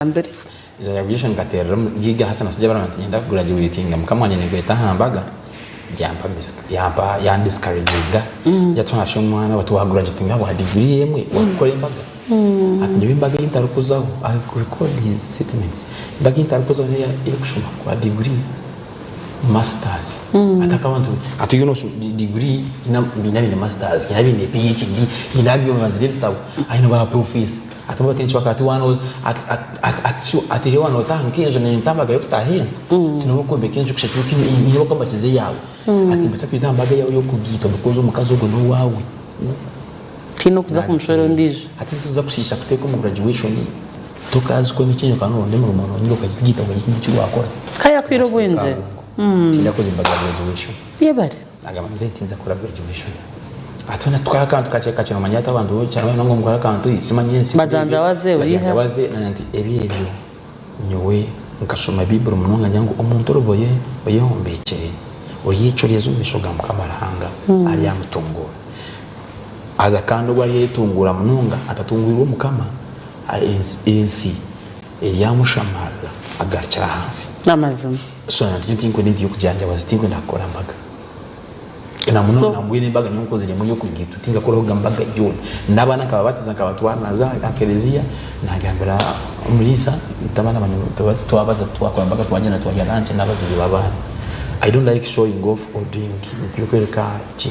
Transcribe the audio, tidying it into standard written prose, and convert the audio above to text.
Mbere. Ezo graduation nkaterera omu giga hasa nasija baraba nti nyenda kugraduatinga mukama wangye ninkweta aha mbaga yampa mis yampa ya discouraginga yatwara shi omwana oti wa graduatinga ahabwa degree emwe wakukora embaga ati nyowe embaga ei ntarikuzaho I record his statements embaga ei ntarikuzaho neya ey'okushoma kwa degree masters ati akaba nti ati oine oshoma degree baine abaine masters haine abaine PhD haine abamazire ebitabo haine ba professor Ati bo bataine ekibaka ati waana ati reero waana otaaha nk'enju nainye ntambaga y'okutaaha enju ati nooba okwombeka enju kushatu niiwe okwombekize eyaawe ati nimbaasa kwija aha mbaga yaawe y'okugaitwa because omukazi ogwo n'owaawe. Tihaine okuza kumushwera ondiijo. Hati nituza kushiisha kuteeka omu graduation tokaazi kukora ekindi okaba noronda emirimo mirungi okagigaita okagira ekindi eki waakora. Ka yakwire obwengye. Tindakoze embaga ya graduation. Yebare. Nagamba mzee tinza kukora graduation. Ati hoona tukore akantu kakye kakye nomanya hati abantu b'omukyaro boona ngu mukore akantu simanya ensi Bajanjawaze oyiha. Bajanjawaze nanye nti ebyo ebyo nyowe nkashoma bible munonga ngira ngu omuntu oriba oyehombekire oryecureeza omu maisho ga mukama Ruhanga aryamutunguura. Haza kandi ogu aryetunguura munonga atatungwirwe mukama ensi eryamushamarira agarukire ahansi. N'amazima. So nanye tinkwenda ebintu by'okujanjabaza tinkwenda kukora mbaga. Na So munonga mbwenu embaga nyowe nkozire emwe ey'okugaitwa tinkakorahoga mbaga yoona. N'abaana nkababatiza nkabatwara naza aha kereziya nagambira omuriisa nti abaana bangye twabaza twakora embaga twagyenda twarya lunch n'abazaire b'abaana. I don't like showing off or doing ebintu by'okworeka ki.